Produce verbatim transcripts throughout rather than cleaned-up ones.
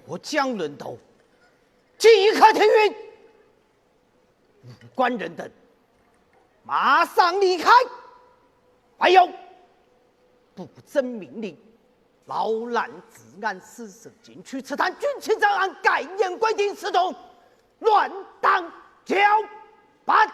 过江轮渡，即刻停运。 无关人等，马上离开。还有，不遵命令，劳拦治安，私设禁区，刺探军情档案，改弦归定，私通乱党教办。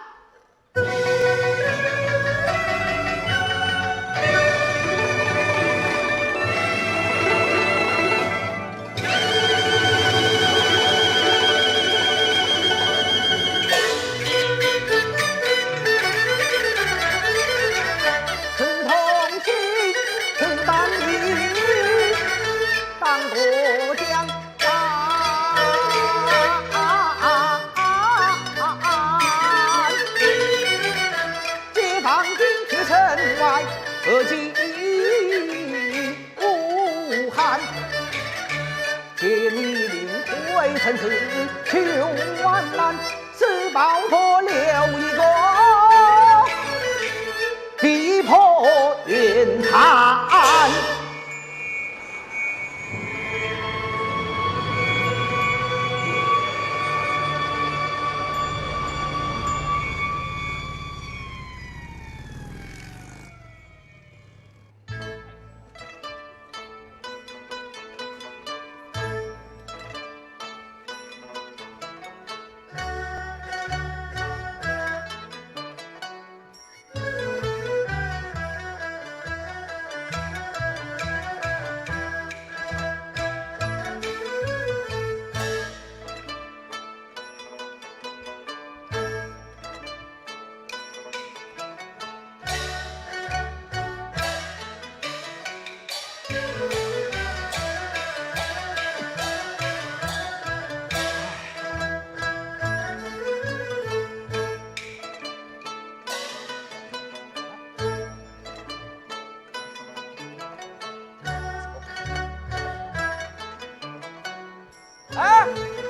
哎，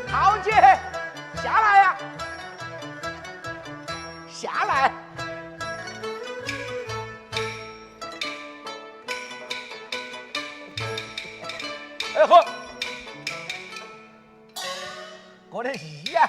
豪杰，下来呀，下来。哎，好，过来一呀。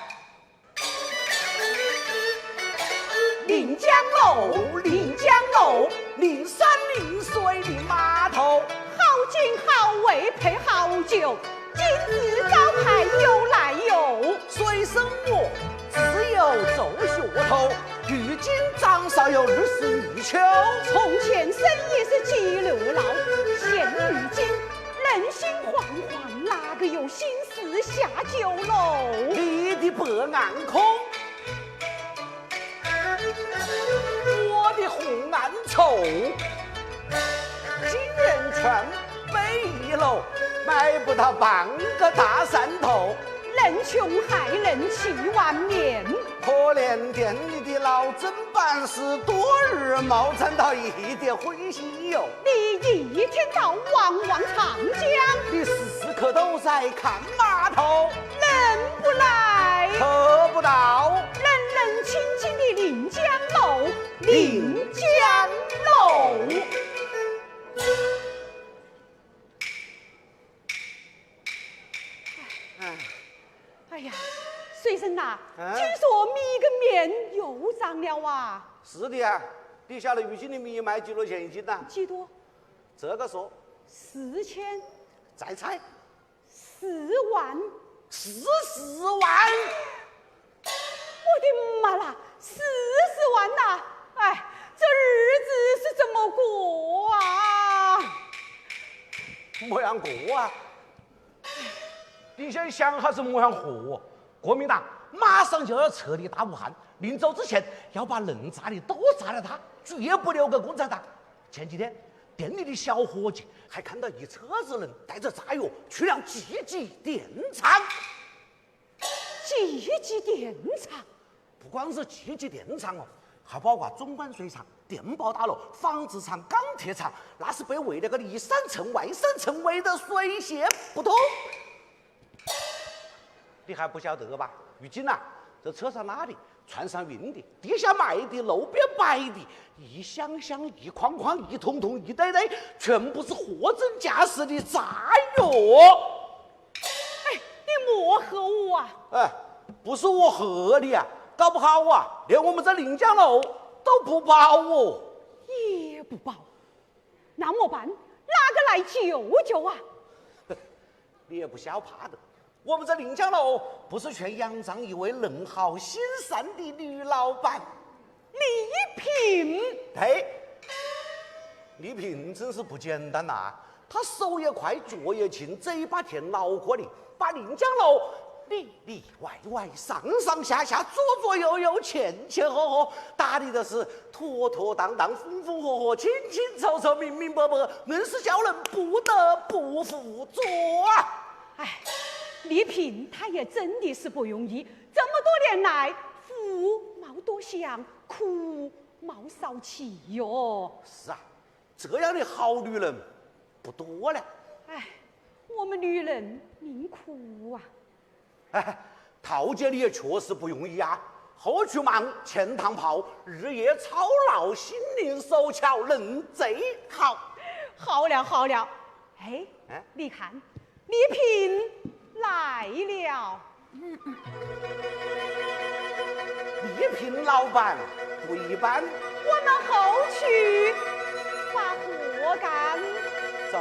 临江路，临江路，临山临水临码头，好景好味配好酒，今日早派有来由。水生活，自有奏乐头，如今张少有二十余秋。从前生意是几路老，现如今人心惶心事下九楼。你的白眼空，我的红眼粗。金圆全被遗落，买不到半个大山头。人穷害人七万遍。可怜店里的老砧板是多日没沾到一滴灰。 哟，你一天到晚望长江，你时时刻都在看码头。冷不来，渴不到，冷冷清清的临江路，临江路。哎，哎呀，水生呐，啊？听说你个面又涨了啊？是的呀，你晓得如今的米卖几多钱一斤呐？几多？ 这个说。四千。再猜。四万。十四万。我的妈啦，十四万呐！哎，这日子是怎么过啊？么样过啊？你先想好是么样过。国民党马上就要撤离大武汉，临走之前要把能炸的都炸了它，绝不留给共产党。 前几天，店里的小伙计还看到一车子人带着炸药去了集集电厂。集集电厂？不光是集集电厂哦，还包括中关水厂、电报大楼、纺织厂、钢铁厂，那是被围得个里三层外三层，围得水泄不通。 你还不晓得吧？如今呐，这车上拉的，船上运的，地下埋的，路边摆的，一箱箱、一筐筐、一桶桶、一堆堆，全部是货真价实的炸药。哎，你莫吓我啊！哎，不是我吓你啊，搞不好啊，连我们这临江路都不保哦。也不保，那么办？哪个来救救啊？ 你也不晓怕的。我们这临江路不是全仰仗一位人好心善的女老板李萍？对，李萍真是不简单呐，她手也快，脚也勤，嘴巴甜，脑壳灵，把临江路里里外外、上上下下、左左右右、前前后后打理的是妥妥当当、风风火火、清清楚楚、明明白白，硬是叫人不得不服。 做啊！哎，李萍她也真的是不容易，这么多年来，福没多享，苦没少吃哟。是啊，这样的好女人不多了。哎，我们女人命苦啊。 哎，陶姐你也确实不容易啊，后厨忙，前堂跑，日夜操劳，心灵手巧，人贼好。好了好了，哎，哎？你看，李萍来了。李萍老板不一般。我们后去把活干。走。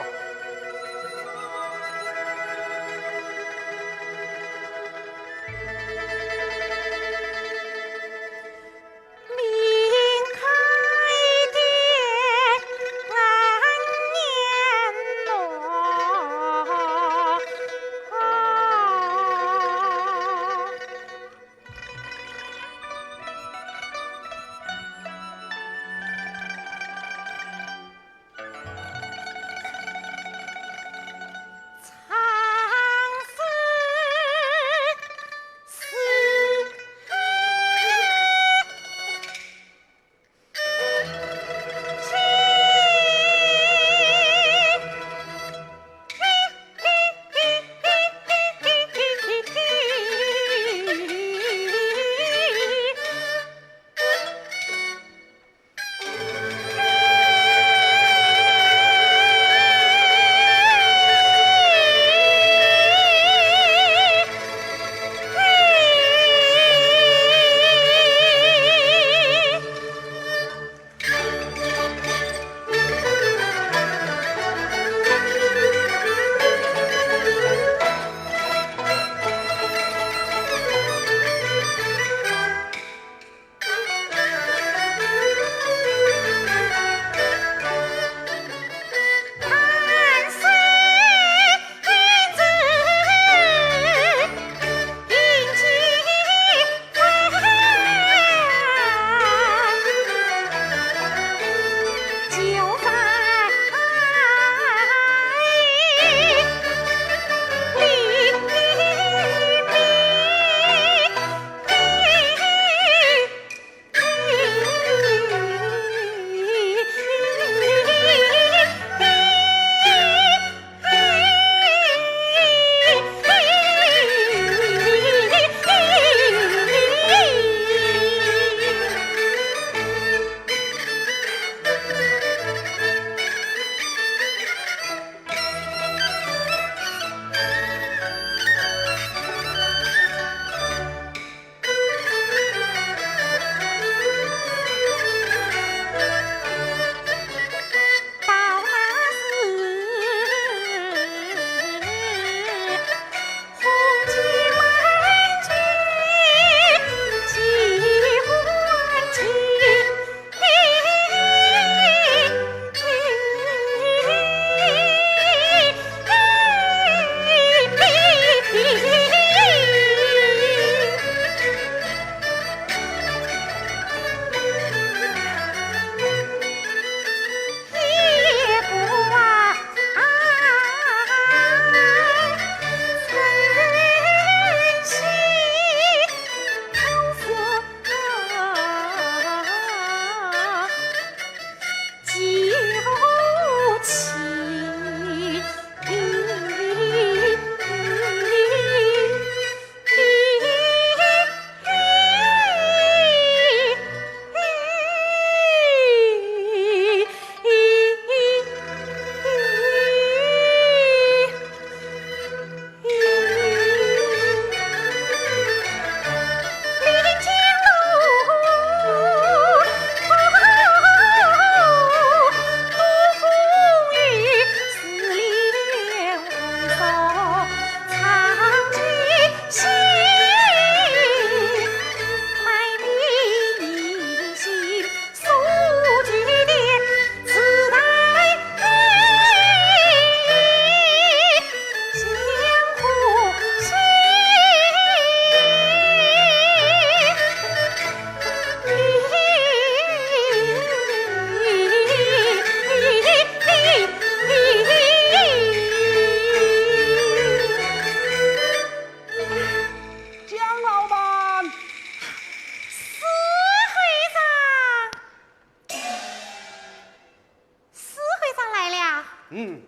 嗯，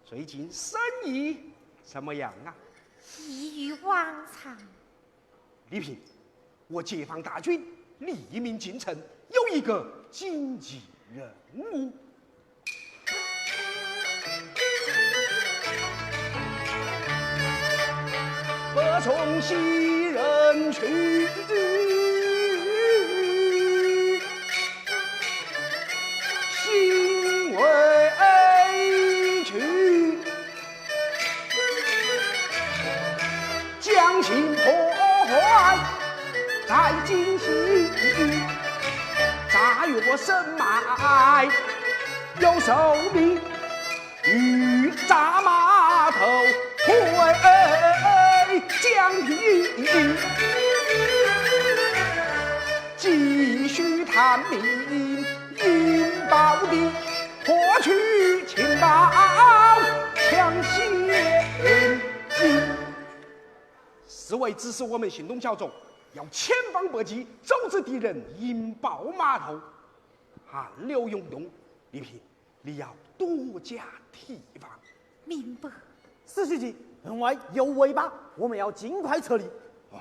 最近生意怎么样啊？一如往常。李平，我解放大军，黎民进城，有一个紧急任务。不从西人去，心为去。将心破坏在今夕，炸药深埋有寿命。 与炸码头会将平，继续探明引爆地，获取情报抢先机。侍卫指示我们行动小组要千方百计阻止敌人引爆码头，汗流涌动。李平， 你要多加提防。明白。四书记，城外有围捕，我们要尽快撤离。哦，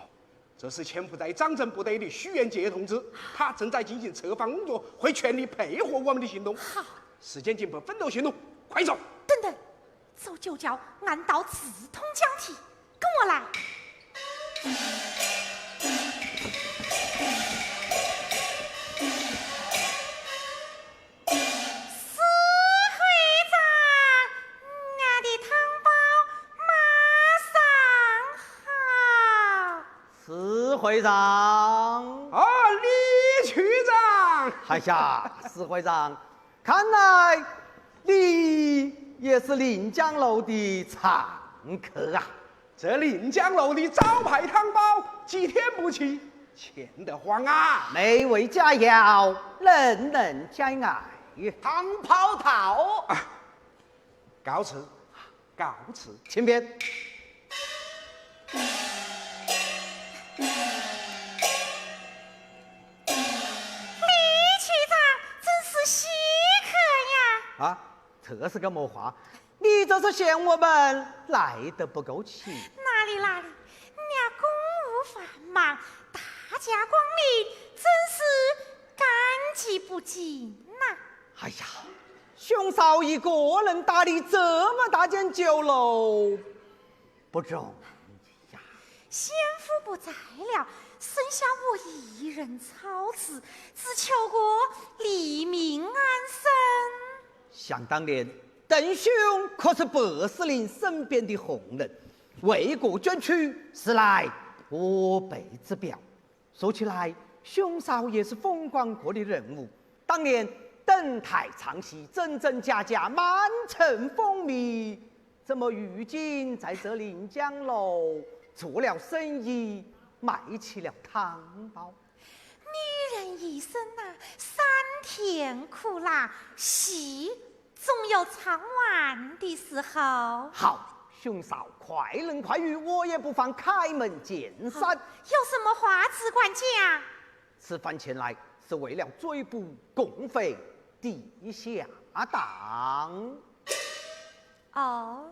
这是潜伏在张震部队的许元杰同志，他正在进行策反工作，会全力配合我们的行动。好。时间紧迫，分头行动，快走！等等，左九脚暗道直通江堤，跟我来。 侍会长，俺的汤包马上好。侍会长。啊，李区长。哎呀，侍会长，看来你也是临江楼的常客啊。 这临江楼的招牌汤包，几天不去，咸得慌啊！美味佳肴，人人皆爱。汤包到。啊，告辞，告辞。请便。李区长，真是稀客呀！啊，这是个么话？ 你这是嫌我们来得不够勤。哪里哪里，俺公务繁忙，大驾光临，真是感激不尽呐。哎呀，兄嫂一个人打理这么大间酒楼，不容易呀。先夫不在了，剩下我一人操持，只求个黎民安身。 想当年，鄧兄可是八司令身边的红人，为国捐躯，实乃无辈之表。说起来，兄嫂也是风光过的人物。当年登台唱戏，真真假假，满城风靡。怎么如今在这临江楼做了生意，卖起了汤包？女人一生呐，酸甜苦辣，喜 总有唱完的时候。好，兄嫂快言快语，我也不妨开门见山。啊，有什么话只管讲。此番前来是为了追捕共匪地下党。哦，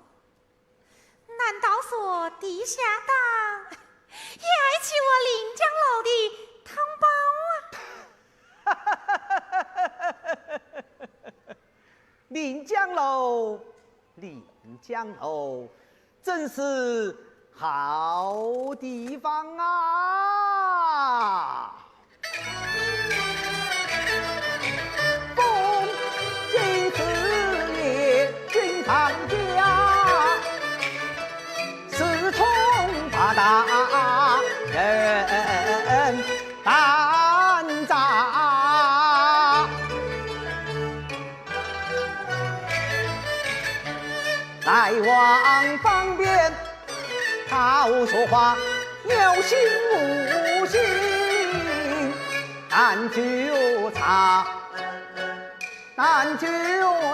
难道说地下党也爱起我临江楼的汤包啊？ 临江楼，临江楼，真是好地方啊！风景四野君长家，四通八达人 担当。来往方便，好说话，有心无心，难就差。 难就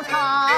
差。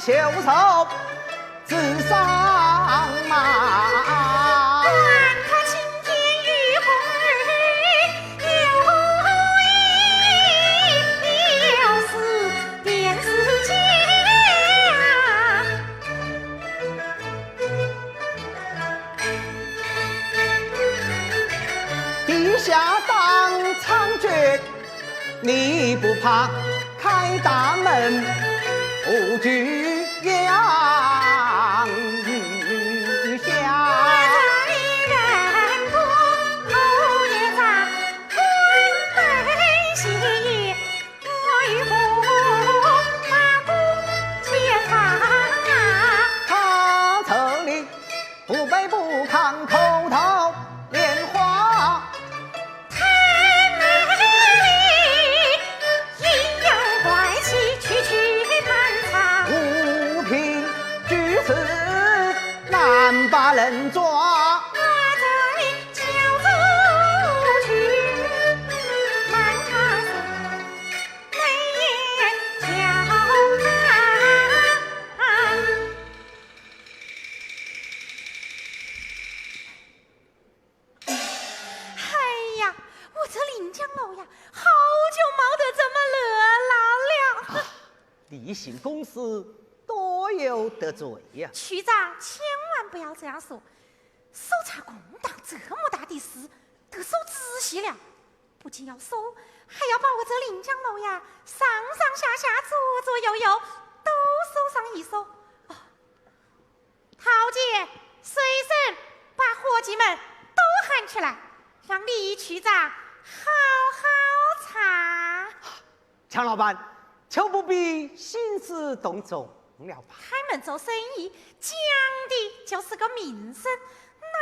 袖手自赏嘛。管他青天与共，有意表示便是假。地下党猖獗，你不怕？ 开大门，不拘阳下。他这里不卑不亢，口头莲花。 太美丽，阴阳怪气，区区攀插。无凭举词，难把人抓。我这里交出去，看他是眉眼交看。 哎呀，我这临江楼呀，好久没得这么热闹了。啊，例行公事多有得罪呀。区长千万不要这样说，搜查共党这么大的事，得受仔细了。不仅要搜，还要把我这临江楼呀，上上下下、左左右右，都搜上一搜。哦， 陶姐、水生，把伙计们都喊起来，让李区长好好查。强老板，邱不比兴师动众了吧？开门做生意，讲的就是个名声，哪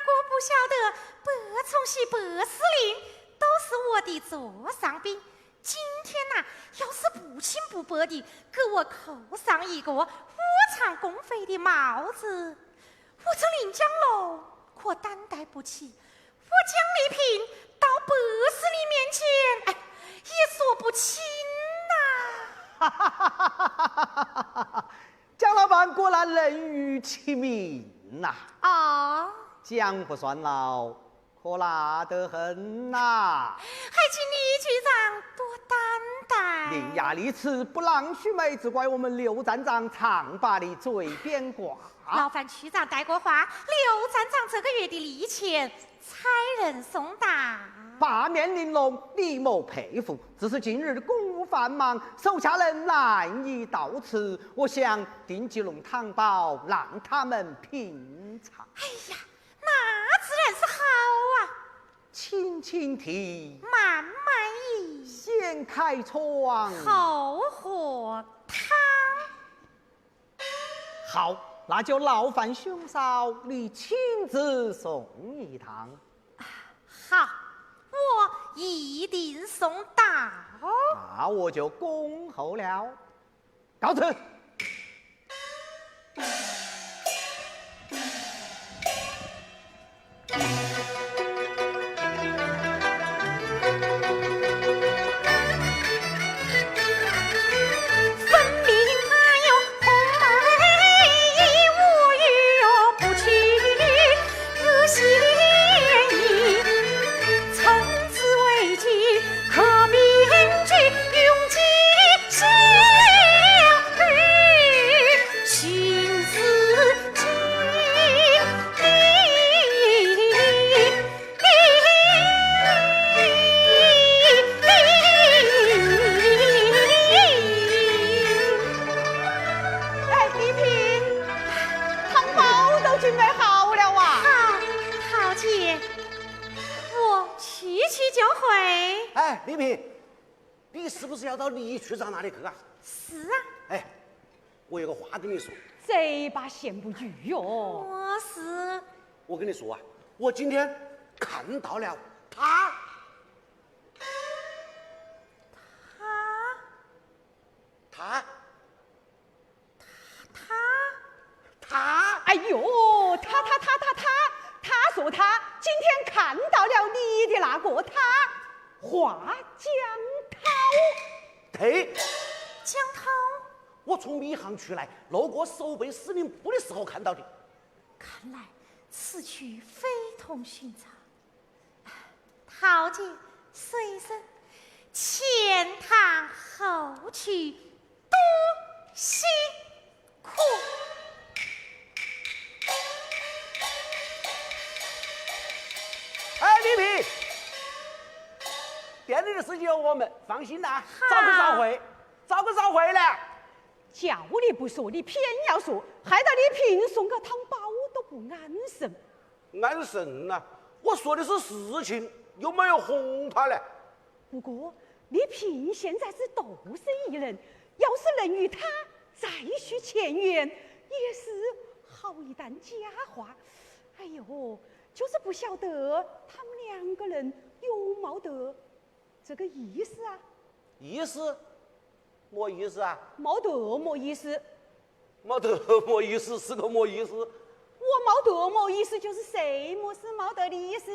个不晓得白崇禧白司令都是我的座上宾， 今天呐，要是不清不白地给我扣上一个窝藏公匪的帽子，我这临江楼可担待不起，我江丽萍到白司令面前，哎，也说不清呐。江老板果然人如其名呐。哦。江湖上老 火辣得很呐。还请李局长多担待。伶牙俐齿，不浪须眉，只怪我们刘站长常把你嘴边挂。劳烦局长带过话，刘站长这个月的礼钱差人送达。八面玲珑，李某佩服，只是近日公务繁忙，手下人难以到此，我想定几笼汤包，让他们品尝。哎呀， 那自然是好啊。轻轻提，慢慢移，掀开窗，好喝汤。好，那就劳烦兄嫂你亲自送一趟。好，我一定送到。那我就恭候了。 告辞。哎，丽萍，汤包都准备好了啊。好，陶姐，我去去就回。哎，丽萍，你是不是要到李局长那里去啊？是啊。哎，我有个话跟你说。嘴巴闲不住哟。我是……我跟你说啊，我今天看到了他。他？他？ 他？他？哎呦，他他他他他，他说他今天看到了你的那个他，华江涛。对。江涛？我从麾巷出来，路过守备司令部的时候看到的。看来此去非同寻常。陶姐，随身前堂后去，多辛苦。哎，李平，店里的事情由我们，放心啦，早个早回，早个早回来。叫你不说，你偏要说，害得李平送个汤包都不安生。安生呐，我说的是事情，又没有哄他嘞。不过李平现在是独身一人，要是能与他再续前缘，也是好一段佳话。哎呦，就是不晓得他们两个人有没得这个意思啊？意思？么意思啊？没得么意思。没得么意思是个么意思？我没得么意思，就是谁么事没得的意思。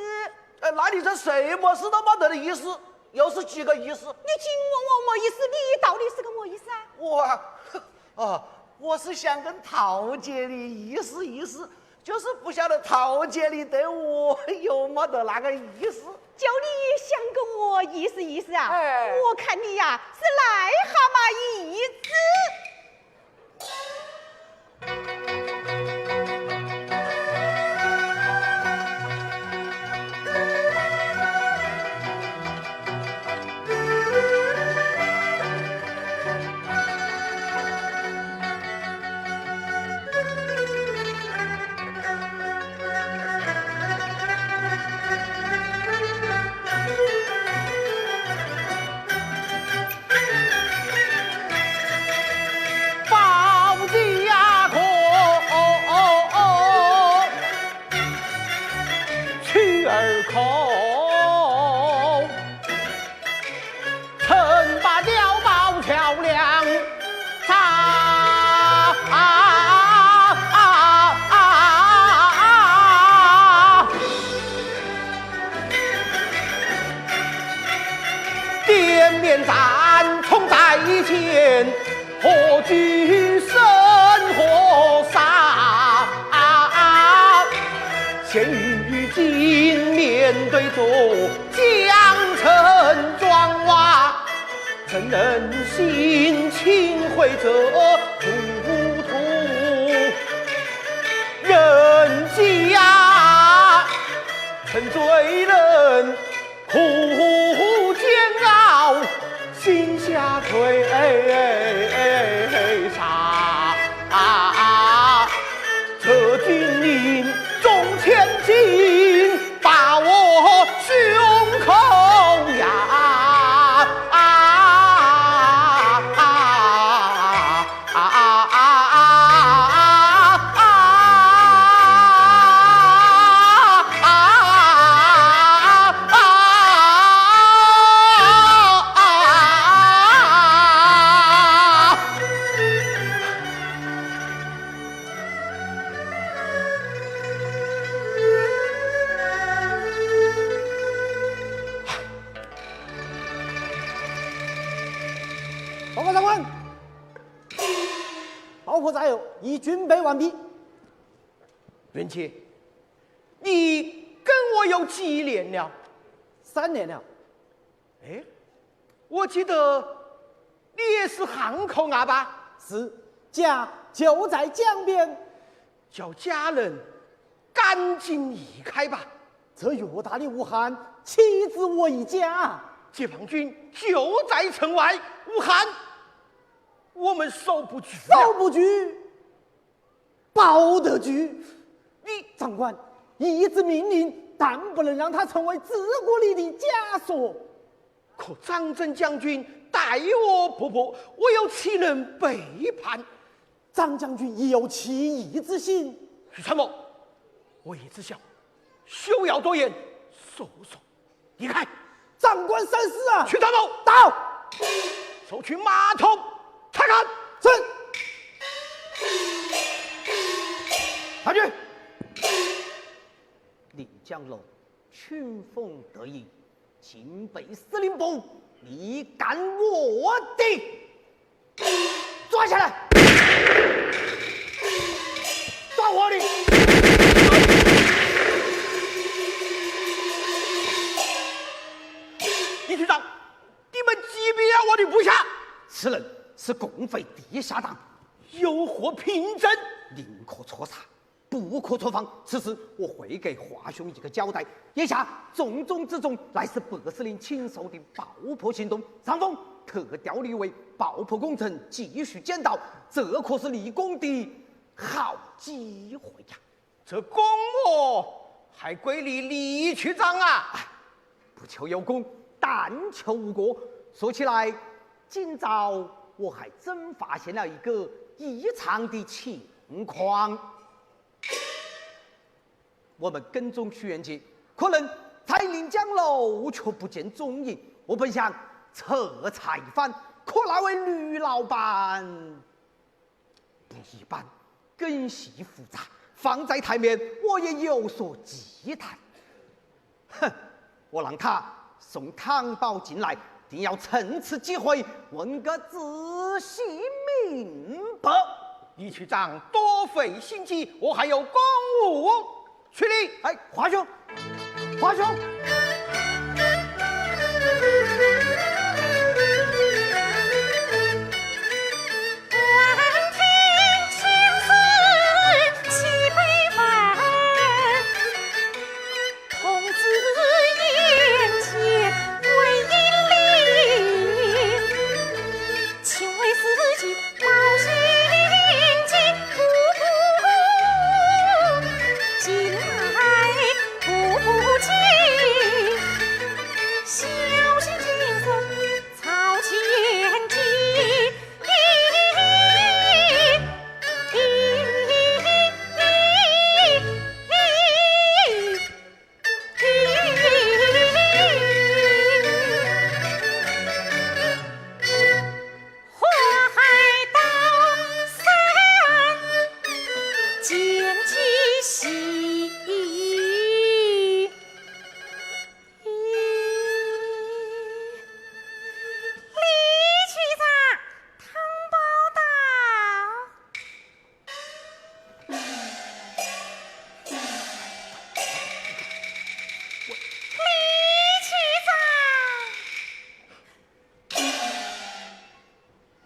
哎，那你这谁么事都没得的意思，又是几个意思？你紧问我么意思，你到底是个么意思啊？我啊，啊，我是想跟陶姐的意思意思，就是不晓得陶姐你对我有没得那个意思。叫你想跟我意思意思啊？哎。我看你呀，是癞蛤蟆意思。报告长官，爆破炸药已准备完毕。元气，你跟我有几年了？三年了。哎，我记得你也是巷口啊吧？是，家就在江边。叫家人赶紧移开吧。这偌大的武汉，岂止我一家？解放军就在城外，武汉我们守不住了。守不住？保得住？你……长官，一纸命令，但不能让它成为治国里的枷锁。可张震将军待我不薄，我又岂能背叛？ 张将军亦有起义之心。许参谋，我已知晓，休要多言，速速离开。长官三思啊！许参谋，到！速取马头，查看。是。参军。临江路，清风得意， 警备司令部，你敢我的？坐下来。我的！李局长，你们击毙了我的部下！此人是共匪地下党，有何凭证？宁可错杀，不可错放。此事我会给华兄一个交代。眼下重中之重乃是八司令亲率的爆破行动，上峰特调你为爆破工程继续监导，这可是立功的好机会呀！这功劳还归你李局长啊！哎，不求有功，但求无过。说起来，今早我还真发现了一个异常的情况。我们跟踪屈元杰，可能在临江楼却不见踪影。我本想彻查一番，可那位吕老板不一般，根系复杂，放在台面我也有所忌惮。哼，我让他送汤包进来，定要趁此机会问个仔细明白。李局长多费心机，我还有公务。去哩！哎，华兄，华兄。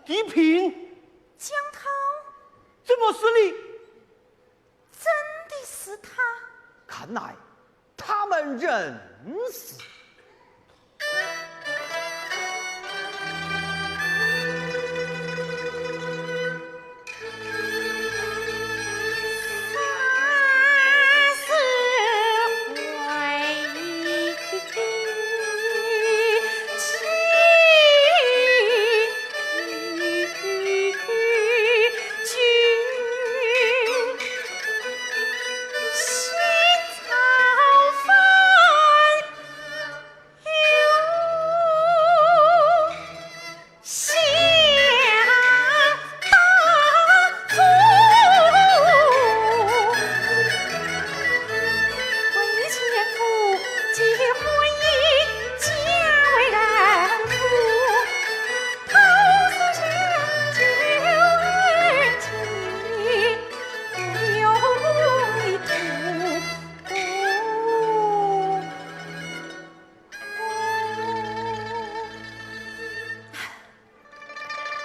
李平，江涛，怎么是你？真的是他。看来他们认识。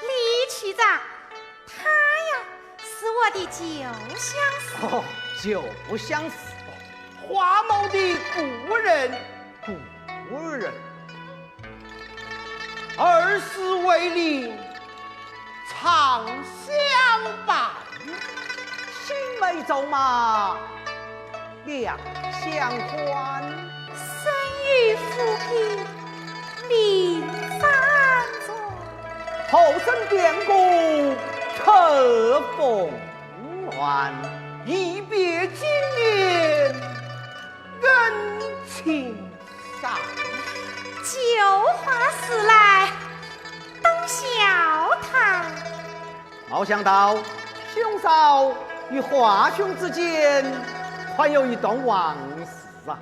李局长，他呀，是我的旧相识。哦，旧相识。花某的故人。故人？儿时为邻，常相伴。青梅竹马， 两相欢。生于浮萍，命相传。后生变故，客逢欢。一别经年，恩情散。旧话事来，当笑谈。 没想到，兄嫂与华兄之间还有一段往事啊。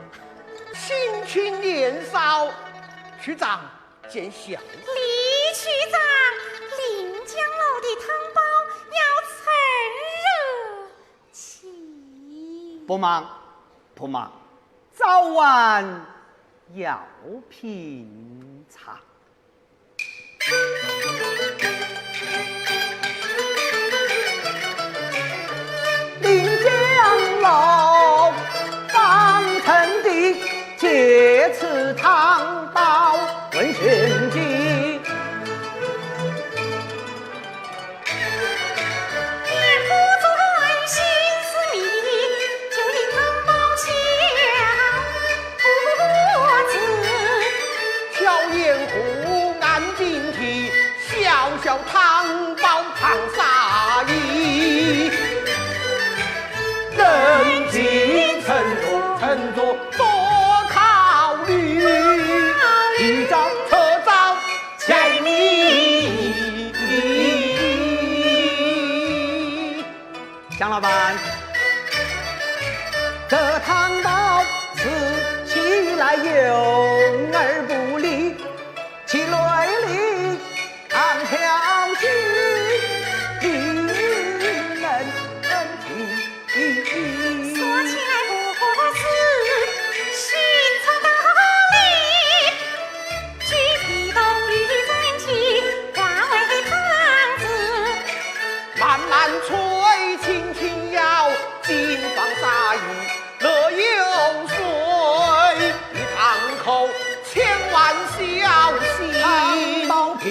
青青年少，局长见笑。李局长，临江楼的汤包要趁热起。不忙，不忙，早晚要品尝。临江路方称帝，借此汤包问玄机。 小言不安警惕，小小汤包藏杀意。人情秤砣，秤砣多考虑，一招车招 解谜。江老板，这汤包吃起来有而不利，其内里藏巧计，令人听。 说起来不过是寻常道理，举皮动与人情化为汤汁。慢慢炊，轻轻舀，尽放杀意乐幽水。一汤口，千万小心。汤包皮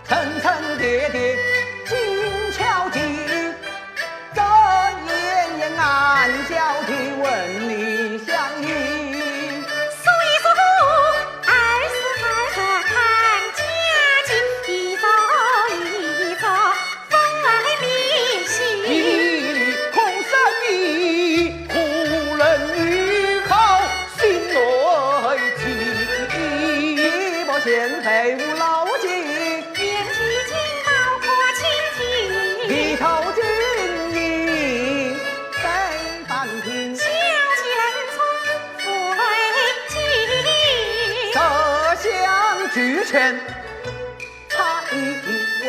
层层叠叠精巧计，这掩掩暗角的问你相依。数一数，二十二十看家境，一桌一桌风来明细。一粒空生意， 无论如何心内急。一包现在无老几，眼睛金毛可清清，一头金银在半瓶，小姐人从不会记。这厢俱全 差一位。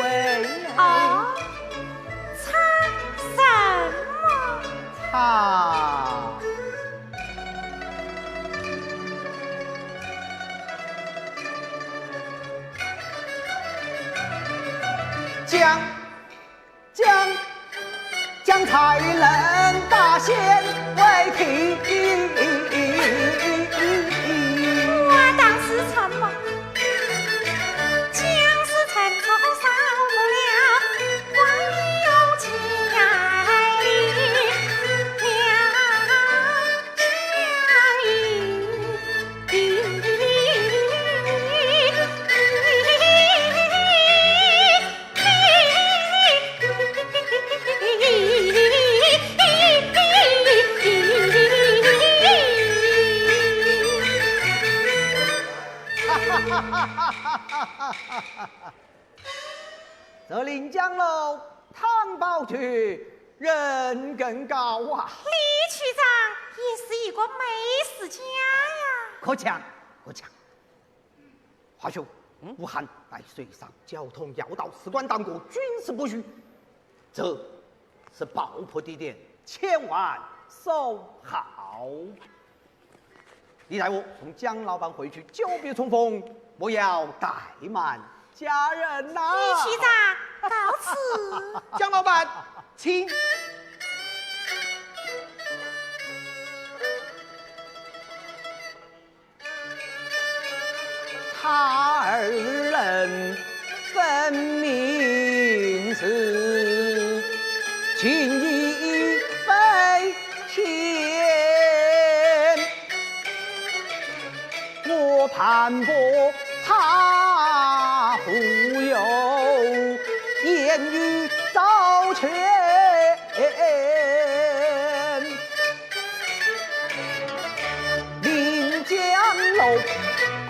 哦，差什么？差姜。 姜，姜才能把鲜为提。我当是什么？姜是陈醋少不了，光有姜里了。 这临江路汤包局人更高啊！李局长也是一个美食家呀。可讲，可讲。 华兄，嗯？武汉在水上交通要道，事关当国，军事不虚，这是爆破地点，千万守好。你待我送姜老板回去，久别重逢，我要怠慢家人呐。李局长，告辞。姜老板，请。 他二人分明是情意非浅，我盘剥他忽悠，言语招权。 临江路，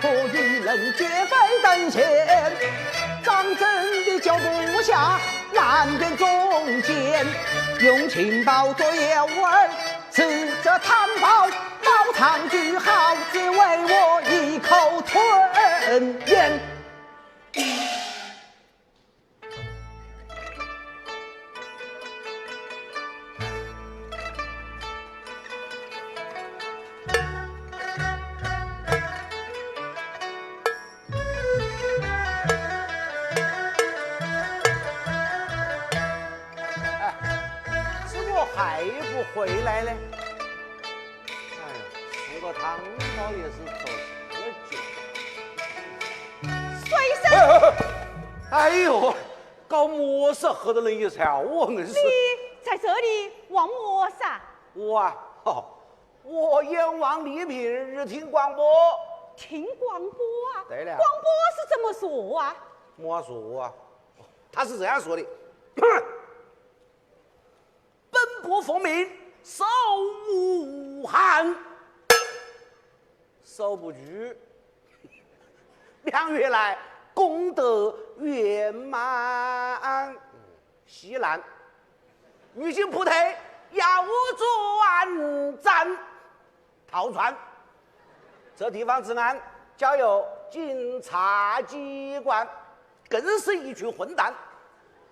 可与人结拜等闲。张真的脚步下，难辨忠奸。用情报做诱饵，使这汤包包藏局，好自为我一口吞咽。还不回来嘞？哎呀，吃个汤包也是走这久。水生，哎呦，搞么事喝得人一暈啊，我硬是。你在这里望么事？我啊，哦，我眼望丽嫔日听广播。听广播啊？对了。广播是怎么说啊？么说啊？他是这样说的：本部奉命守武汉，守不住。两月来功德圆满，西南。如今部队要转战陶川，这地方治安交由警察机关，更是一群混蛋。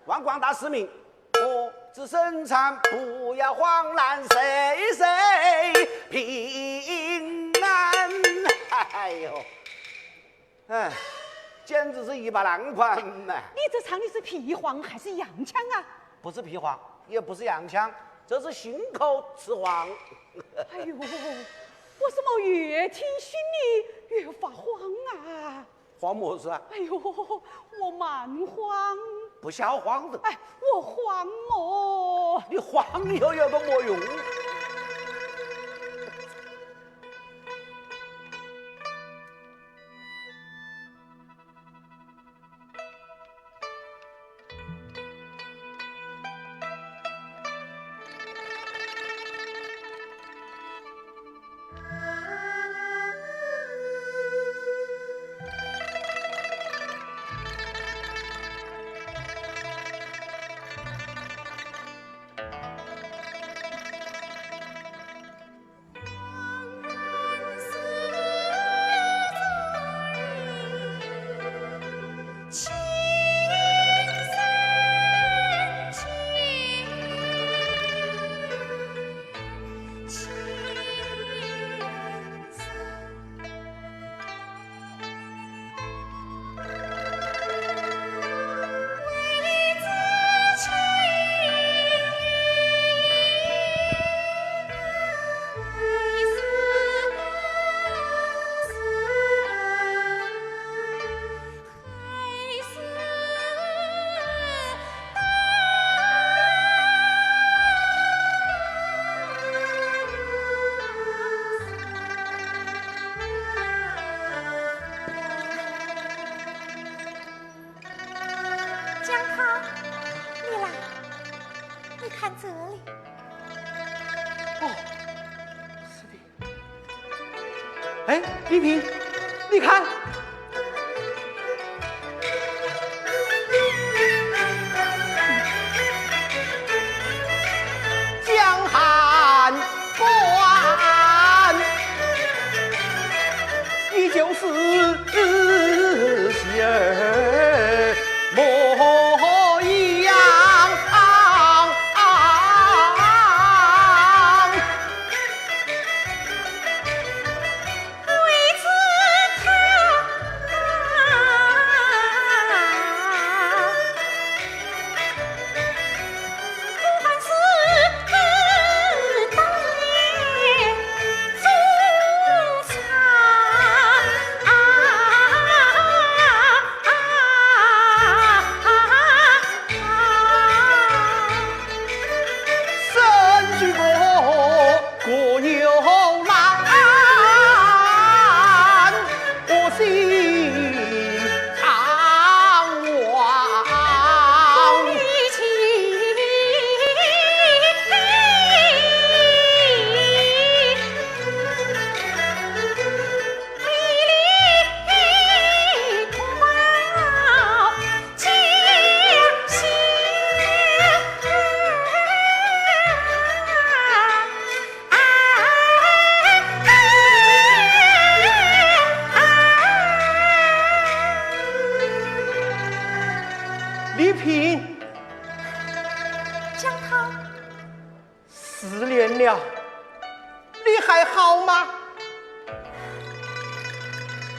望广大市民，我之生产不要慌乱，岁岁平安。哎呦，哎，简直是一把烂款呐！你这唱的是皮黄还是洋腔啊？不是皮黄，也不是洋腔，这是心口之黄。哎呦，我怎么越听心里越发慌啊！慌么事啊？哎呦，我蛮慌。不晓慌的。哎，我慌么。你慌又有个么用？江涛，你来，你看这里。哦，是的。哎，丽嫔，你看。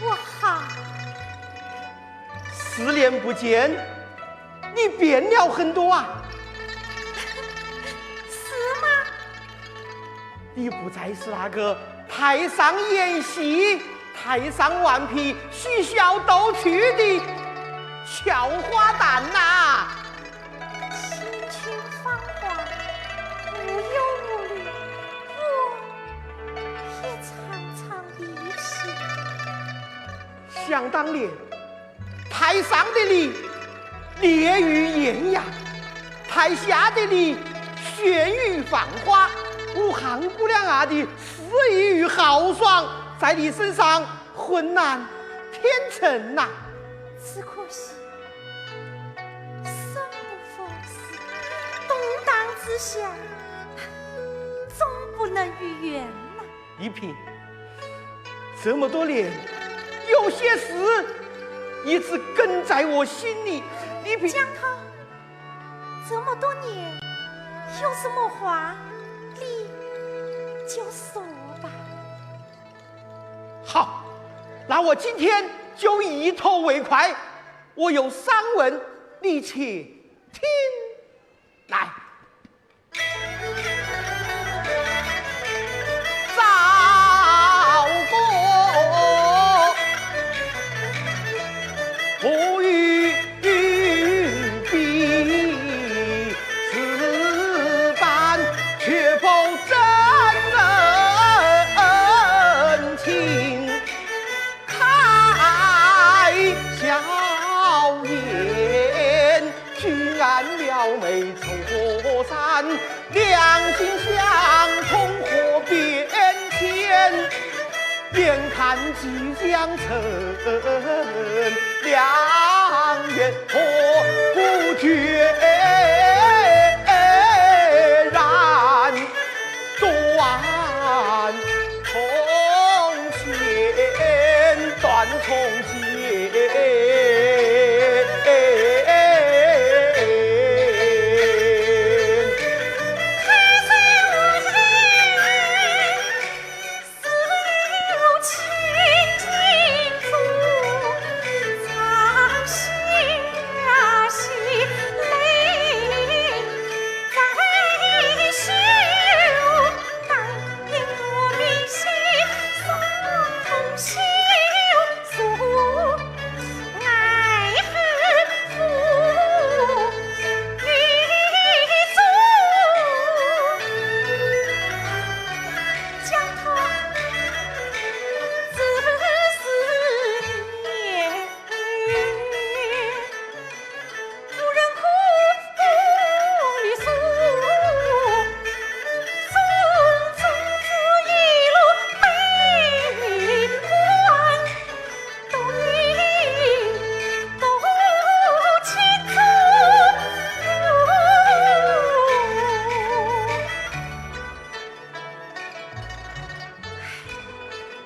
我好。十年不见，你变了很多啊。是吗？你不再是那个台上演戏、台上玩皮、嬉笑斗趣的小花旦啦。青青芳华，无忧无虑，我也常常一起。想当年，台上的你烈于艳阳，台下的你血雨繁花。我汉姑娘啊的诗意与豪爽，在你身上浑然天成呐。只可惜，生不逢时，动荡之下，终不能与愿呐。依萍，这么多年，有些事一直根在我心里。依萍，江涛，这么多年，有什么话，你就说吧。好，那我今天就以吐为快。我有三问，你且听来。赵国不与比，此番却不真人情。 开笑颜，举案描眉重河山，两心相通河边天。眼看即将成良缘，何不决然 断从前，断从前。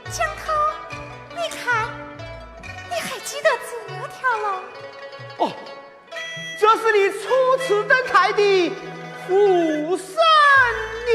江涛，你看，你还记得这条了？哦，这是你初次登台的《浮生》呢。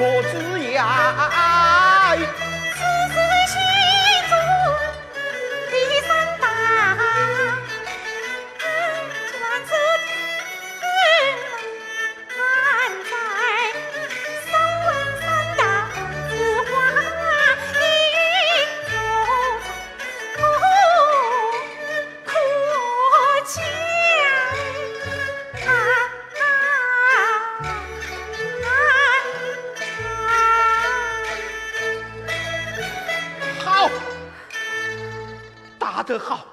我之言。此事心中第三大，传这天还在，手挽三大之花，一种可见。好，打得好，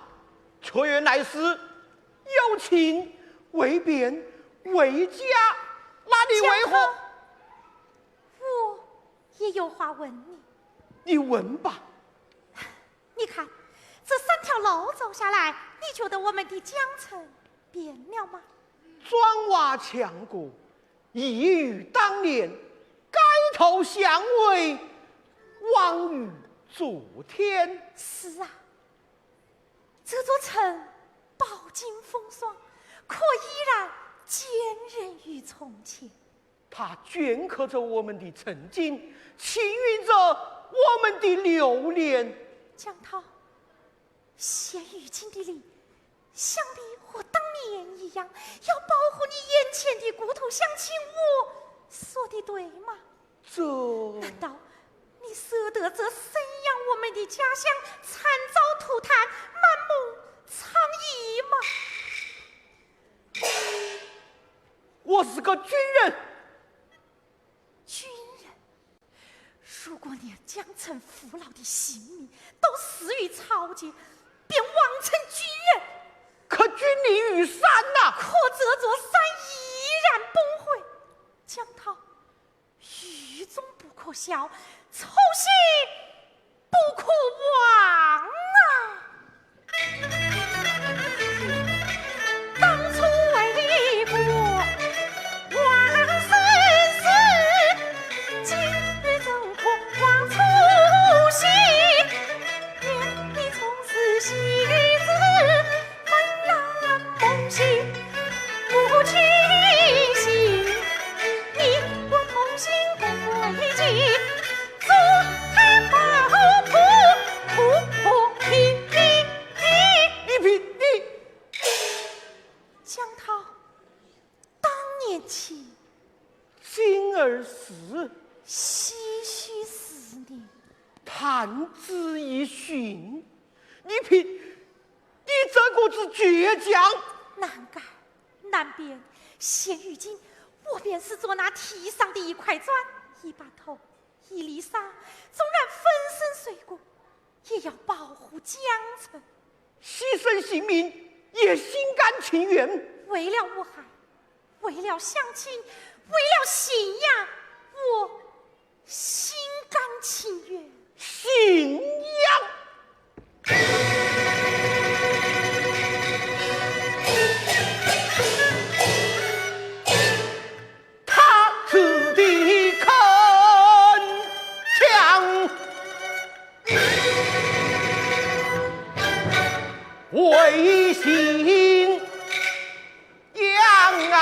却原来是有请、为卞、为驾，那你为何？江涛，我也有话问你。你问吧。你看，这三条路走下来，你觉得我们的江城变了吗？砖瓦墙过，一如当年，街头巷尾，宛如昨天。是啊，这座城饱经风霜，可依然坚韧如从前。它镌刻着我们的曾经，沁蓄着我们的流年。江涛，现如今的你，想必和当年一样，要保护你眼前的故土，相信我说的对吗？这……难道你舍得这生养我们的家乡惨遭涂炭，满目疮痍吗？ 我是个军人。军人？如果连江城父老的性命都死于草芥，便枉称军人。可军令如山呐。可这座山依然崩毁。江涛， 愚忠不可笑，初心不可忘啊！当初为国忘生死，今日怎可忘初心？念你从此昔日 江涛，当年情，今儿事，唏嘘思念，弹指一瞬。你品，你这股子倔强，难改难变。现如今，我便是做那梯上的一块砖，一把头，一粒沙，纵然粉身碎骨，也要保护江城。牺牲性命，也心甘情愿。为了我海，为了乡亲，为了信仰，我心甘情愿。信仰？他此地铿锵，为信 仰啊！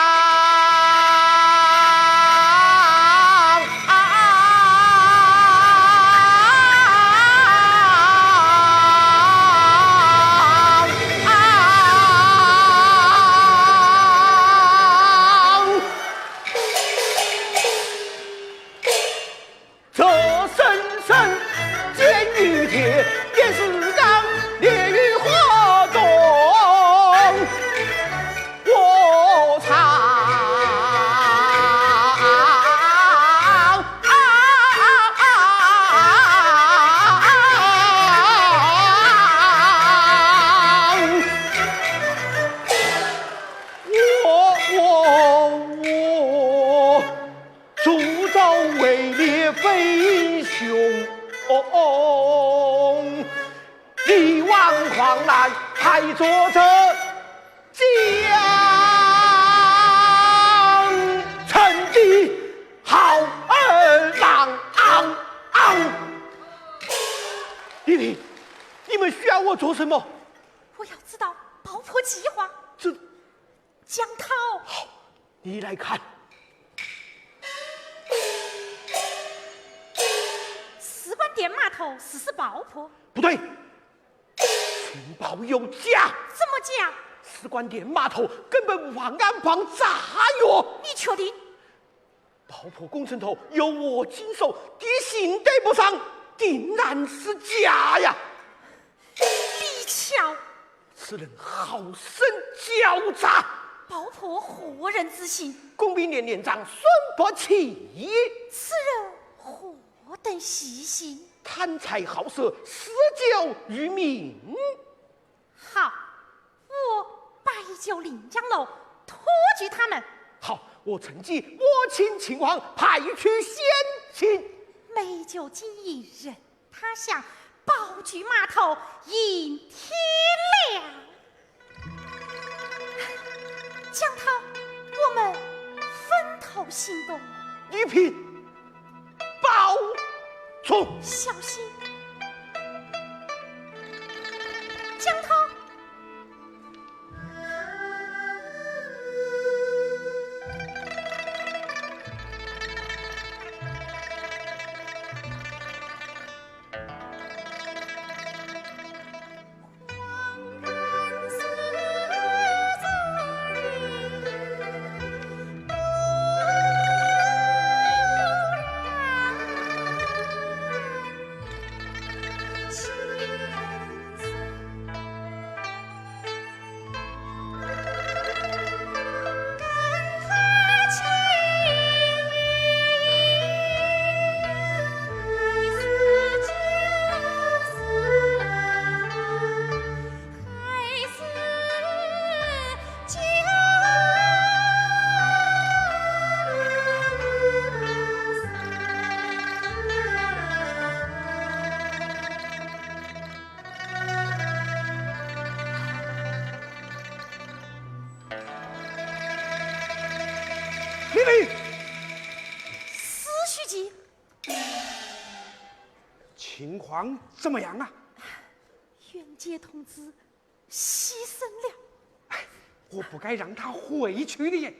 这声声见于天，也是刚烈于火中。我唱，我，我，我。 烛照位列飞熊，哦，力挽狂澜，还作这江城的好儿郎。李平，你们需要我做什么？我要知道爆破计划。这 江涛。好，你来看。码头实施爆破。不对，情报有假。怎么假？使馆店码头根本无法安放炸药。你确定？爆破工程头由我经手，电信对不上，定然是假呀。李巧，此人好生狡诈。爆破何人之行？工兵连连长孙伯奇。此人何等习性？贪财好色，嗜酒如命。好，我摆酒临江楼，拖住他们。好，我趁机摸清情况，派去先行。美酒今夜人 他乡，爆竹码头迎天亮。江涛，我们分头行动。一品，保重。小心。江涛。 命令！四书记。情况怎么样啊？袁杰同志牺牲了。哎，我不该让他回去的耶。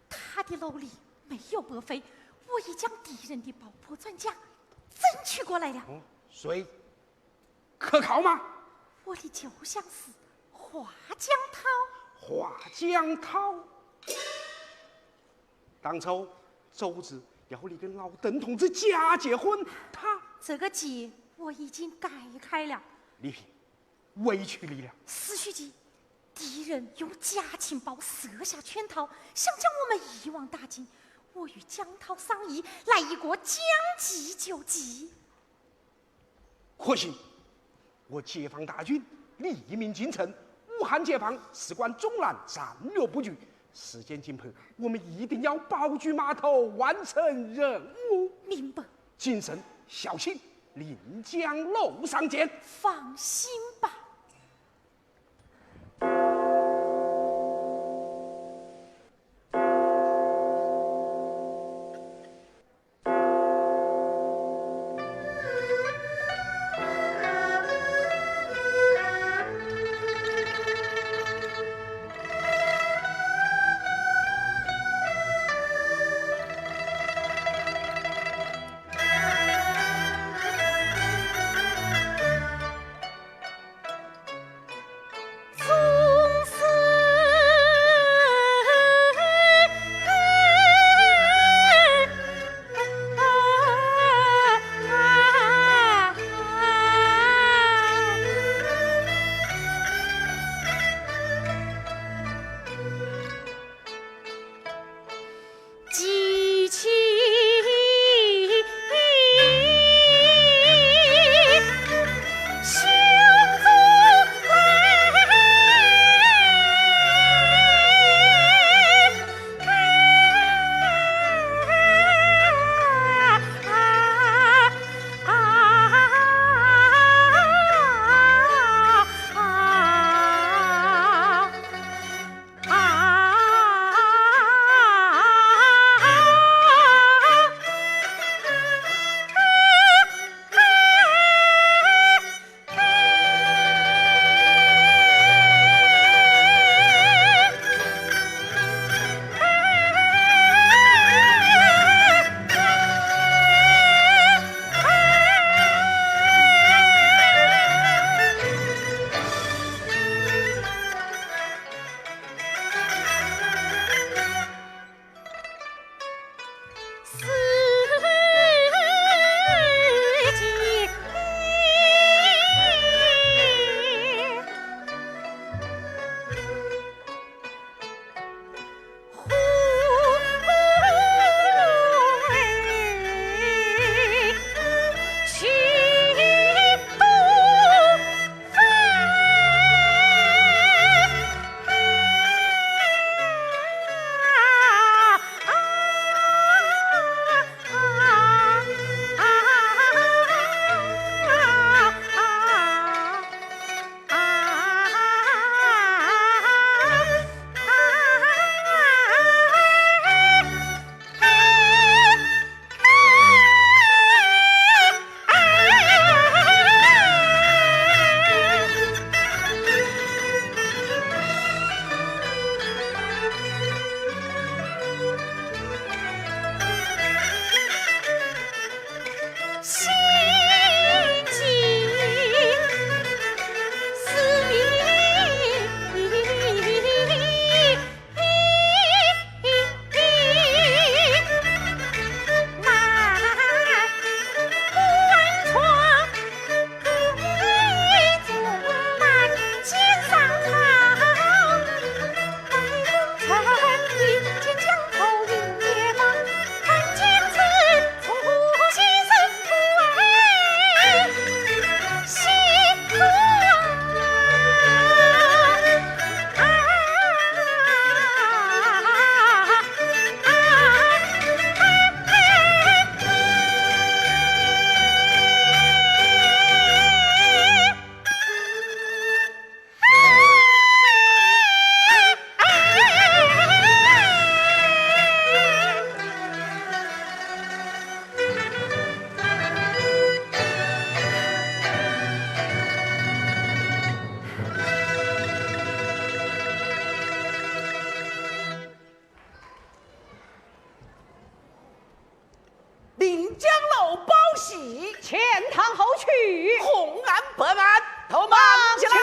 他的努力没有白费，我已将敌人的爆破专家争取过来了。哦，谁？ 可靠吗？我的旧相识华江涛。华江涛？当初周芷要你跟老邓同志假结婚，他……这个结我已经解开了。李平，委屈你了。四书记，敌人用假情报设下圈套，想将我们一网打尽。我与江涛商议，来一个将计就计。 可行，我解放大军黎明进城，武汉解放事关中南战略布局，时间紧迫，我们一定要爆竹码头，完成任务。明白。谨慎小心，临江路上见。放心吧。临江楼报喜，钱塘后去，红案白案，都忙起来哟！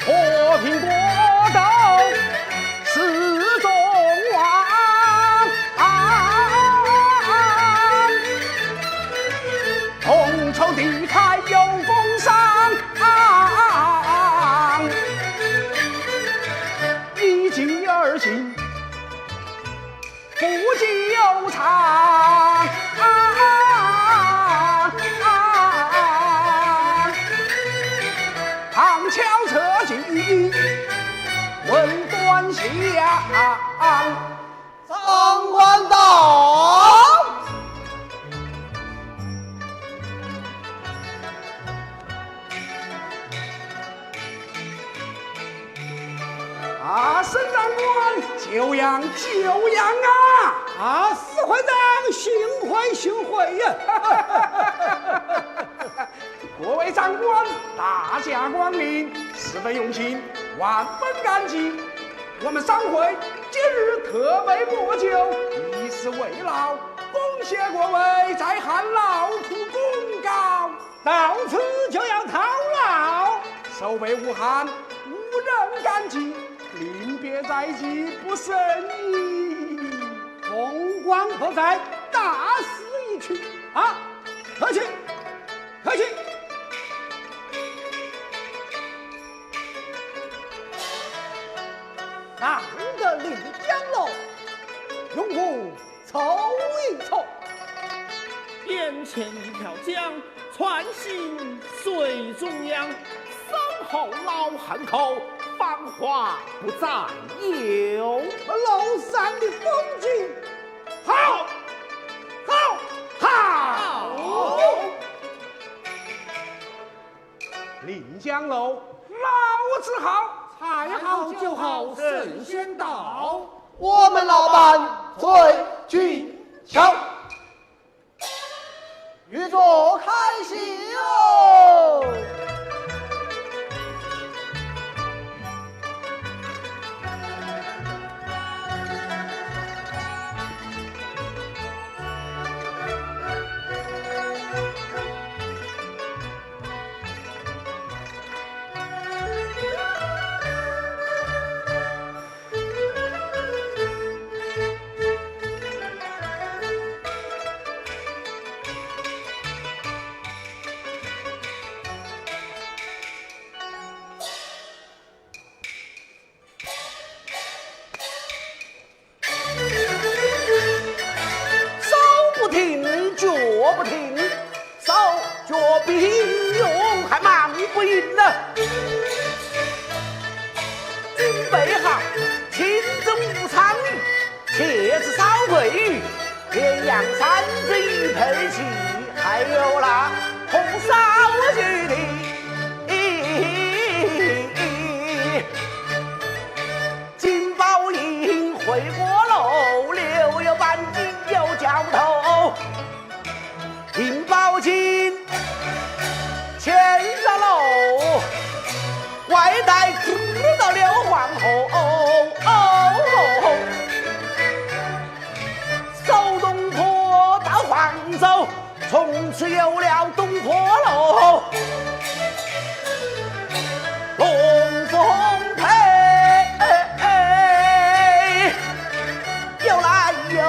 和平国度始终旺，同仇敌忾又共伤。 一计而行，不久长。旁敲侧击，问端详。长官到。 啊，沈长官，久仰，久仰啊！啊，史会长，幸会，幸会呀！各位长官，大驾光临，十分荣幸，万分感激。我们商会今日特备薄酒，以示慰劳，恭谢各位在下劳苦功高。到此就要套牢。后辈无憾，无人敢及，临别在即，不胜已。凤冠何在？大势已去啊！退去，退去！难得临江楼，容我 凑一凑。眼前一条江，穿行水中央。山河老汉口，繁华不再有。崂山的风景，好，好，好！临江楼，老字号。菜好酒好神仙到。我们老板醉俊俏。 御座开席哟！手不停，脚不停，手脚并用，还忙不赢呢。准备好，清蒸五鲳鱼，茄子烧桂鱼，鄱阳山珍鱼配齐，还有那红烧鸡丁。金包银回锅肉，留有半斤有浇头。 银包金，钱上楼，外带知道刘皇后。守东坡到黄州，从此有了东坡肉。龙凤配， 有来有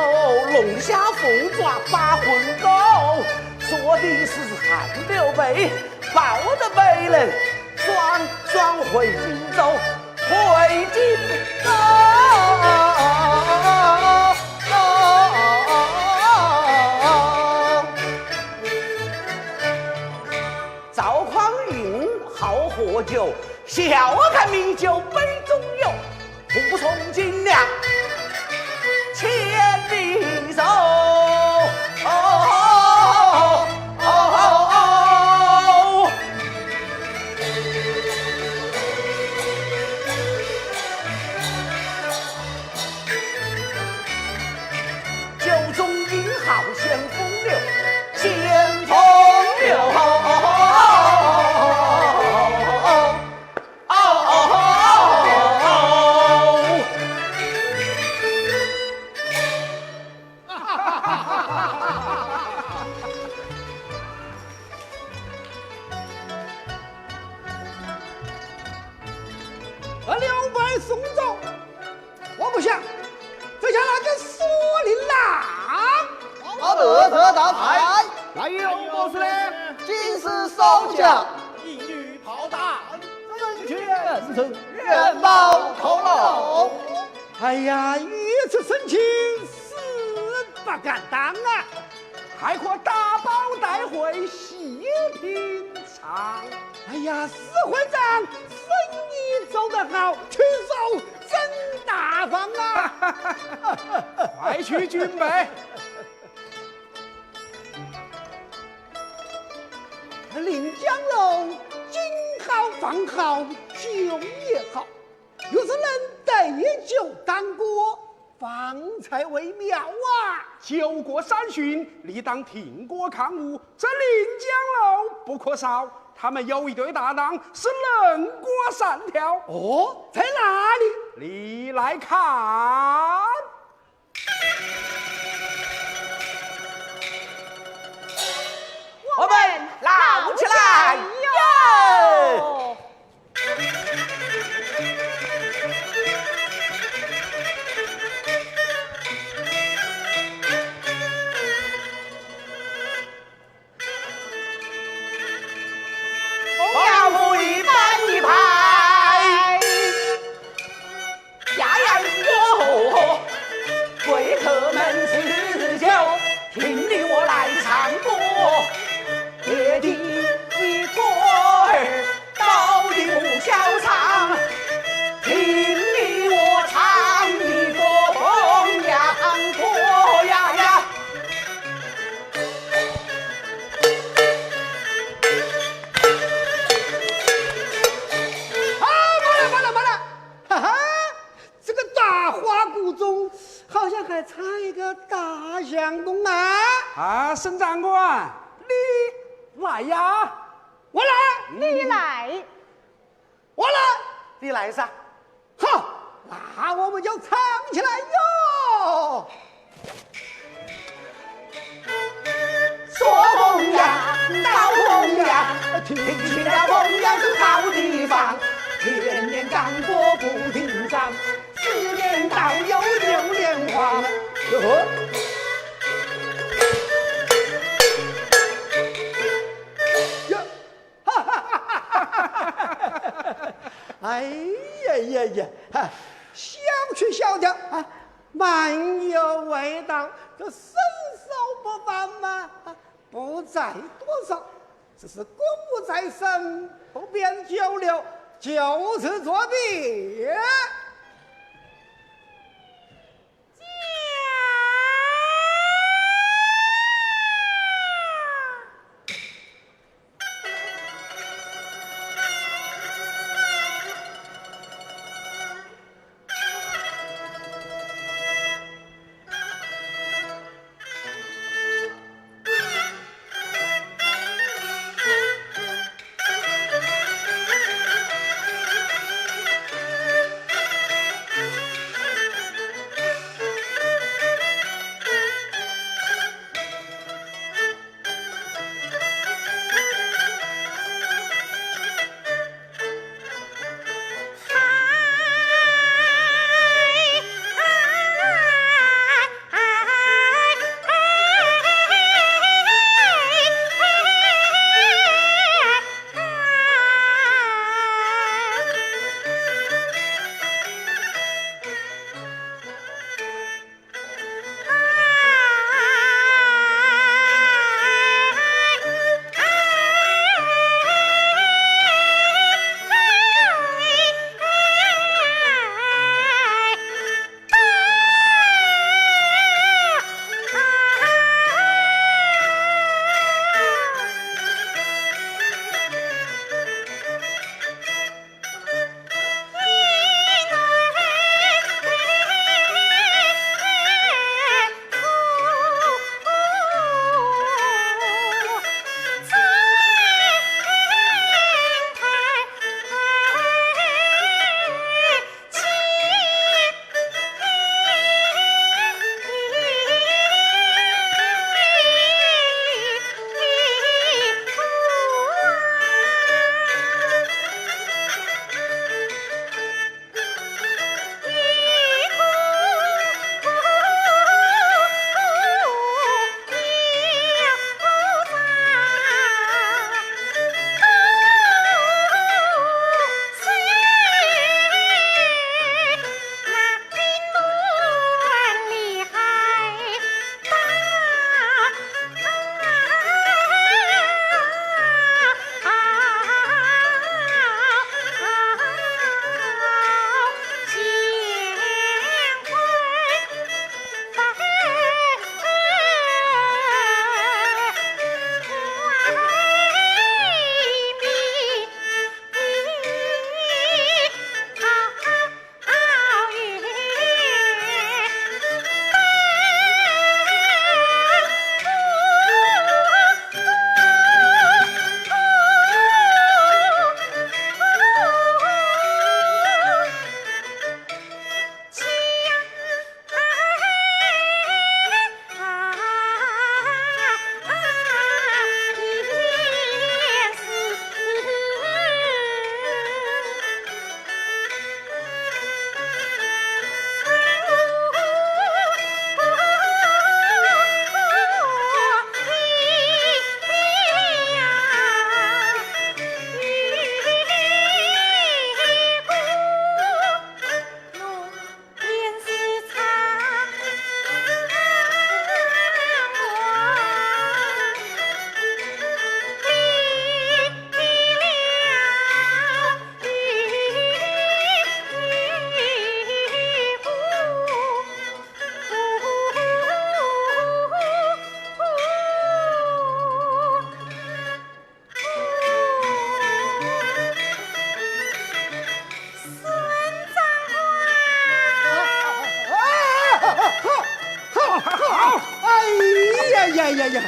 龙虾凤爪八魂糕，说的是汗流杯，抱得美人双双回荆州，回荆州。赵匡胤好喝酒，笑看米酒杯中游。 武松进了千里走。酒中饮好先风流，先风流。 啊，刘备送走，我不想这下那个苏林啦。好，得得到台。那有么事呢？今日少将一女炮弹，真情人生，愿报头喽。哎呀，一次深情死不敢当啊！还可打包带回细品尝。哎呀，死会长，生意做得好，曲寿真大方啊！快去准备。临江楼，金好饭好，酒也好，若是能对酒当歌， 方才为妙啊！酒过三巡，理当听歌看舞，这临江楼不可少。他们有一对搭档是能歌善调。哦，在哪里？你来看。我们捞起来哟！唱一个大相公啊！啊，沈长官，你来呀！我来，你来，我来，你来噻！好，那我们就唱起来哟！ 哟，哈哈哈哈哈哈！哎呀呀呀，哈，小曲小调啊，蛮有味道，这身手不凡嘛，啊，不在多少，只是功夫在身，不便久留，就此作毕。哎呀呀呀，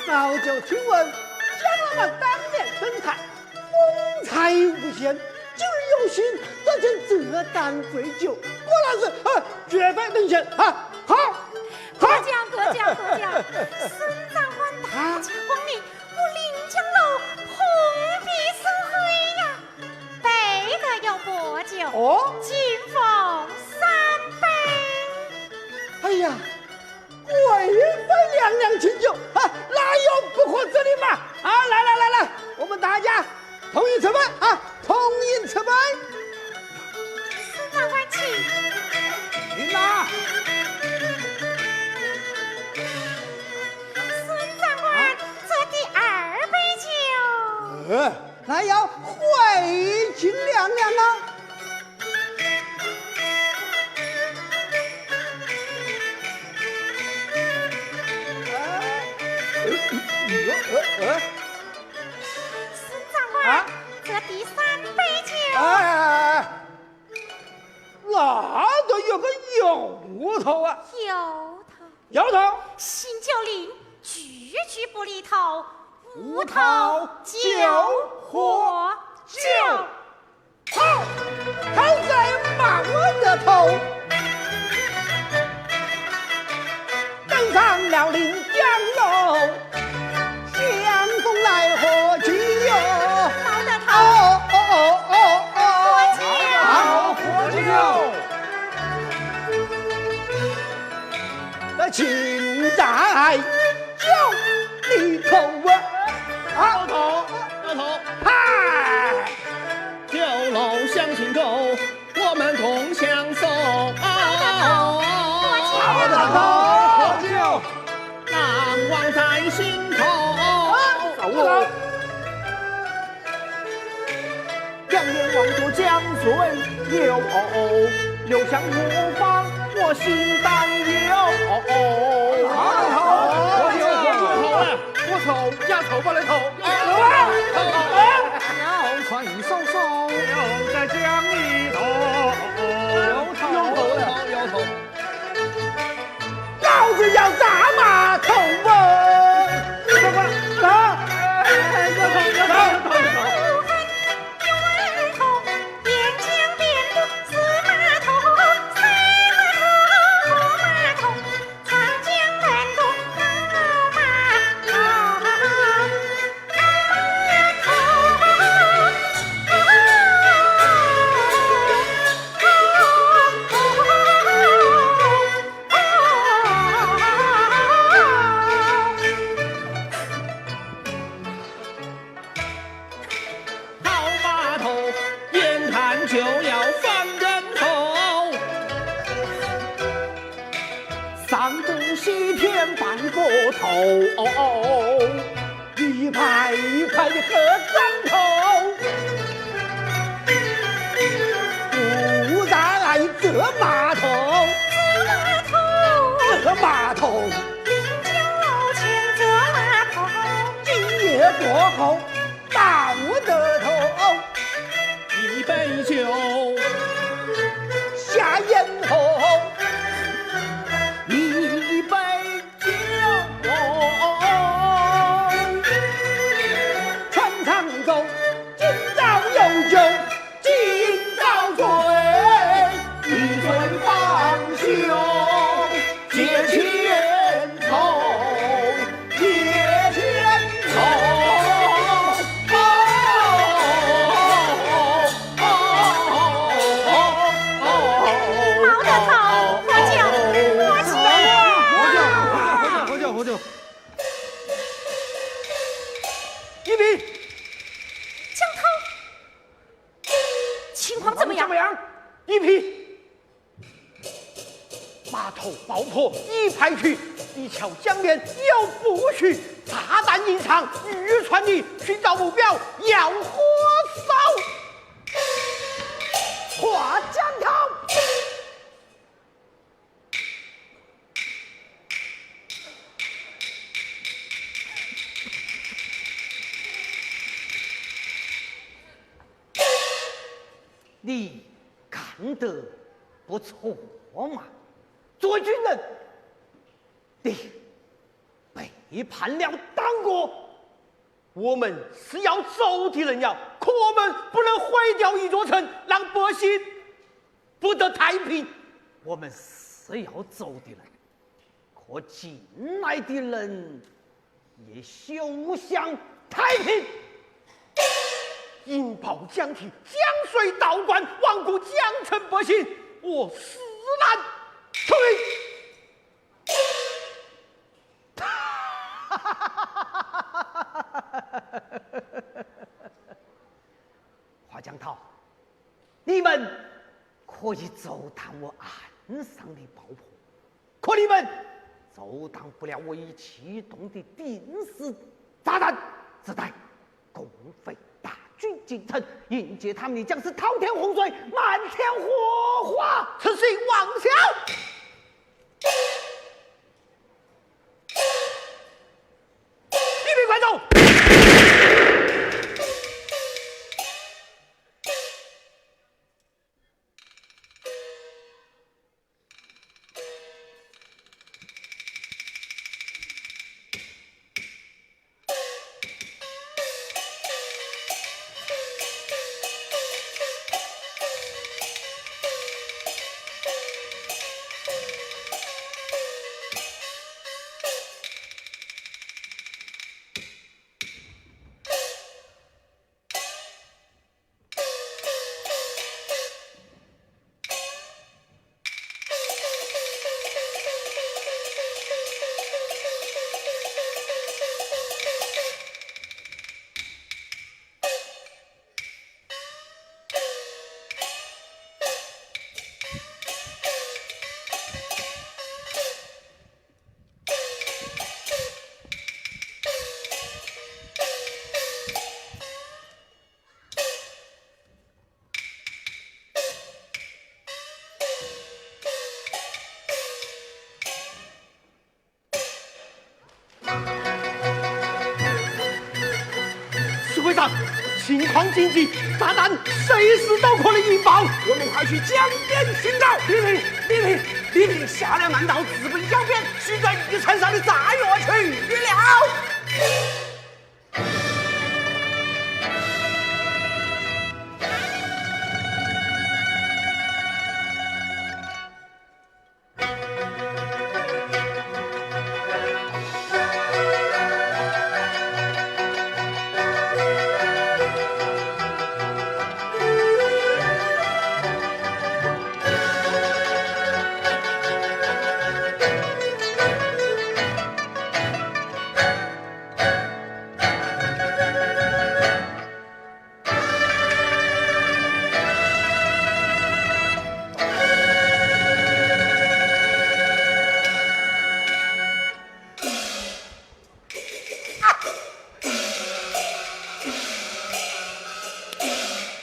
早就听闻，江老板当年登台，风采无限，今日有幸得见这丹桂酒，果然是，啊，绝配人选啊！好，好。过奖，过奖，过奖。孙长官大驾光临，我临江楼碰壁生辉呀，备得有薄酒，哦。敬奉三杯。哎呀， 贵妃娘娘请酒啊，哪有不可之理嘛？啊，来来来来，我们大家同饮此杯啊，同饮此杯。孙长官请。饮呐。孙长官，这第二杯酒。呃，那要回敬娘娘啊。 孙长官，啊？这第三杯酒。哎，哎，哎，那倒有个由头啊。由头？由头？新酒令，句句不离头，无头酒喝酒。 好，好在马我的头，登上了临江楼，相公来喝酒哟。好的，好。哦，哦，哦，哦，哦。喝酒。好，喝酒。那请在酒里头啊。啊。老头，老头。嗨。 酒楼相敬酒，我们同享受。好的，好的，好的，好的。难忘在心头。啊，走了。两眼望着江水流，流向何方 我心担忧。好了，好了，好了，好了，不愁，要愁不能愁。哎，走啊，走啊。小船一艘艘，在江里头。摇头，摇头，摇头。老子要打码头啊！怎么？啊？哎，摇头，摇头，摇头，摇头。 好码头，眼看就要翻跟头。上不西天，拜不头，一排一排的合掌头。不然这码头，这码头，这码头，临江楼前这码头，今夜过后 打不得头。一杯酒，下咽喉。一杯酒，穿肠走，今朝有酒，今朝醉，一醉方休。 解千愁，解千愁。毛德头，喝酒，喝酒。喝酒，喝酒，喝酒。一品。江涛，情况怎么样？怎么样？一品。 码头爆破已排除，一条江面有部署，炸弹隐藏，渔船里寻找目标，要火烧。火将头。你 干得不错嘛，做军人，你备你叛了党国，我们是要做的人呀，可我们不能毁掉一座城，让百姓不得太平。我们是要做的人，可进来的人也休想太平。引爆江堤，将水倒灌，罔顾江城百姓，我死难逃命。 华强道，你们可以阻挡我岸上的爆破，可你们阻挡不了我已启动的定时炸弹。子弹，共匪大军进城，迎接他们的将是滔天洪水，漫天火花。此事妄想！ 一并快走！ 指挥长，情况紧急，炸弹随时都可能引爆。我们快去江边寻找。李平，李平，李平，下了暗道，直奔江边，寻找渔船上的炸药去了。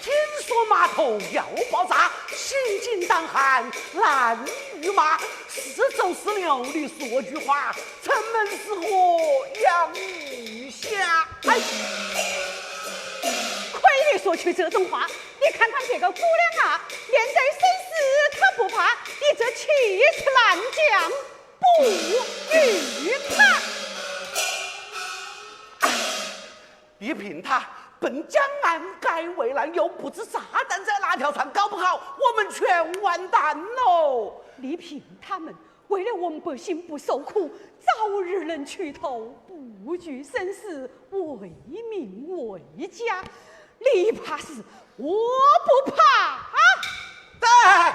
听说码头要爆炸，心惊胆寒难御马。四周是流离数菊花，城门失火扬于下。哎，亏你说出这种话，你看看这个姑娘啊，面对生死她不怕，你这气势烂将 不与他。李平他奔江岸赶危难，又不知炸弹在哪条船，搞不好我们全完蛋喽。李平他们为了我们百姓不受苦，早日能去投，不惧生死，为民为家。 你怕死，我不怕。哎，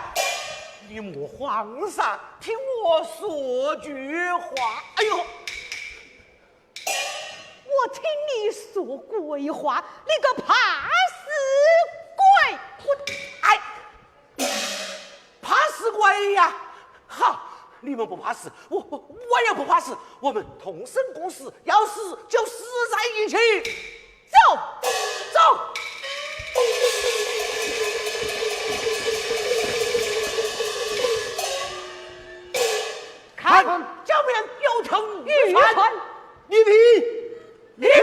你莫慌噻，听我说句话。哎呦，我听你说鬼话，你个怕死鬼！我，哎，怕死鬼呀！好，你们不怕死，我，我，我也不怕死。我们同生共死，要死就死在一起。 走，走。看，江边有条渔船，渔船。李平，李平。